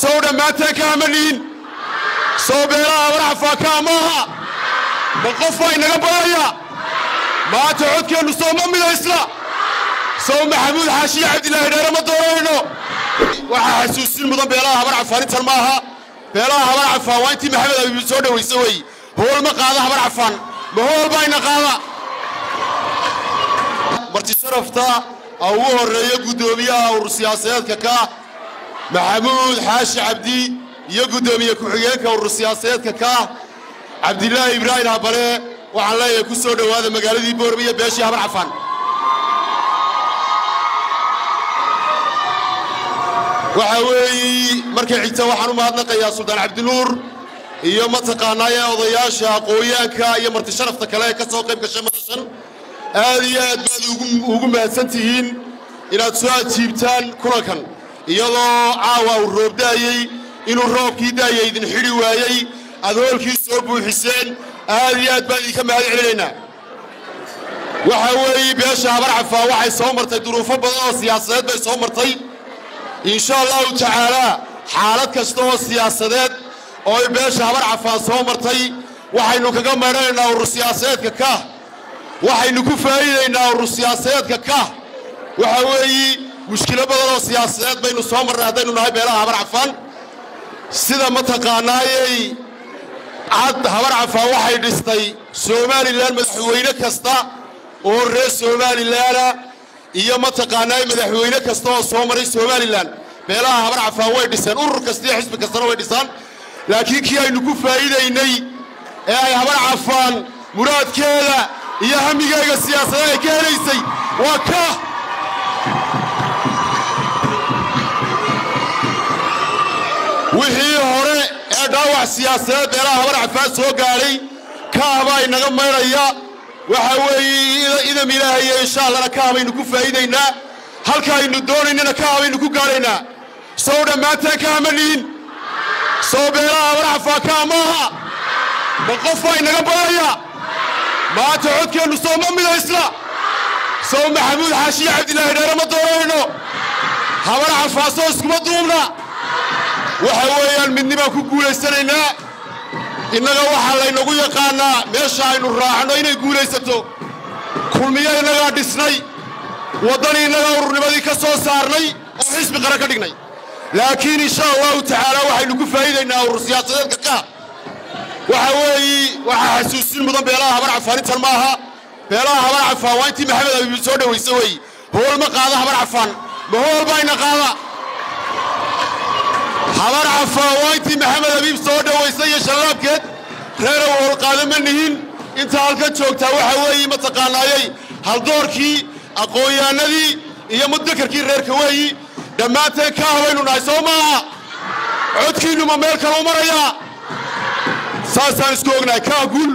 Sow dhammaanteen kaama nihin? Sow beelaha Habar Cafaan kaa maaha? Ma qof baa inaga badaya? Maanta codkeennu soo ma midaysna? Sow Maxamuud Xaashiye Cabdilaahi Dheere ma dooranayno? Waxaa xasuusin mudan beelaha Habar Cafaan intan maaha. Beelaha Habar Cafaan waa intii Maxamed Abiib soo dhawaysa wey. Hool ma qaada Habar Cafaan, ma hool baa ina qaada? Marti sharafta ugu horreeya guddoomiyaha urur siyaasadeedka ka Maxamuud Xaashi Cabdi iyo guddoomiye ku-xigeenka urur siyaasadeedka ka Cabdilaahi Ibraahim Habale, waxaan leeyahay ku soo dhowaada magaaladii Boorama iyo beeshii Habar Cafaan. Waxaa weeye markay xigta waxaan u mahadnaqayaa Suldaan Cabdinuur iyo mataqaanaaye odayaasha aqoonyaanka iyo marti sharafta kale ee ka soo qayb gashay madashan. Aad iyo aad baad ugu mahadsan tihiin inaad soo ajiibtaan kulankan, iyadoo caawa uu roob daayey, inuu roobkii daayay idin xidhi waayey, aad hoolkii soo buuxiseen. Aad iyo aad baan idinka mahad celinaynaa. Waxaa weeye beesha Habar Cafaan waxay soo martay duruufo badan oo siyaasadeed bay soo martay. Insha allahu tacaalaa xaalad kasta oo siyaasadeed oo ay beesha Habar Cafaan soo martay waxaynu kaga maydhanaynaa urur siyaasadeedka ka, waxaynu ku faa'iidaynaa urur siyaasadeedka ka. Waxaa weeye mushkilo badan oo siyaasadeed baynu soo marnay haddaynu nahay beelaha Habar Cafaan. Sida mataqaanaayey cad, Habar Cafaan waxay dhistay Somalilan. Madaxweyne kasta oo reer Somalilanah iyo mataqaanaay madaxweyne kasta oo soo maray Somalilan beelaha Habar Cafaan way dhiseen, urur kasta iyo xisbi kastana way dhisaan. Laakiin kii aynu ku faa'iidaynay ee ay Habar Cafaan muraadkeeda iyo hamigeyga siyaasadeed ay ka helaysay waa ka. Wixii hore ee dhaawac siyaasadeed beelaha Habar Cafaan soo gaadhay kaah baa inaga maydhaya. Waxaa weeye idam Ilaahayo insha Allahna kaah baynu ku faa'iidaynaa, halka aynu doonaynana kaah baynu ku gaadhaynaa. Sow dhammaanteen kaah ma nihin? Sow beelaha Habar Cafaan kaa maaha? Ma qof baa inaga badaya? Maanta codkeennu soo ma midaysna? Sow Maxamuud Xaashiye Cabdilaahi Dheere ma dooranayno? Habar Cafaan soo iskuma duubna? Waxa weeyaan midnibaan ku guulaysanaynaa. Innaga waxaa laynagu yaqaannaa meesha aynu raacno inay guulaysato. Kulmiyo innagaa dhisnay, Waddani innagaa ururnimadii ka soo saarnay oo xisbi qaran ka dhignay. Laakiin insha allahu tacaala waxaynu ku faa'iidaynaa urur siyaasadeedka ka. Waxaa weeye waxaa xasuusin mudan beelaha Habar Cafaan intan maaha. Beelaha Habar Cafaan waa intii Maxamed Abiib soo dhawaysa wey. Hool ma qaada Habar Cafaan, ma hool baa ina qaada? Habar Cafaan waa intii Maxamed Abiib soo dhawaysay iyo shallaabkeed. Reerow hool qaada ma nihin. Inta halkan joogtaa waxaa weeye mataqaanaayey haldoorkii, aqoon-yahanadii iyo mudakarkii reerka weeyi. Dhammaanteen kaah baynu nahay, soo maaha? Codkiinnu ma meel kale u marayaa? Saasaan isku ognahay. Kaah guul.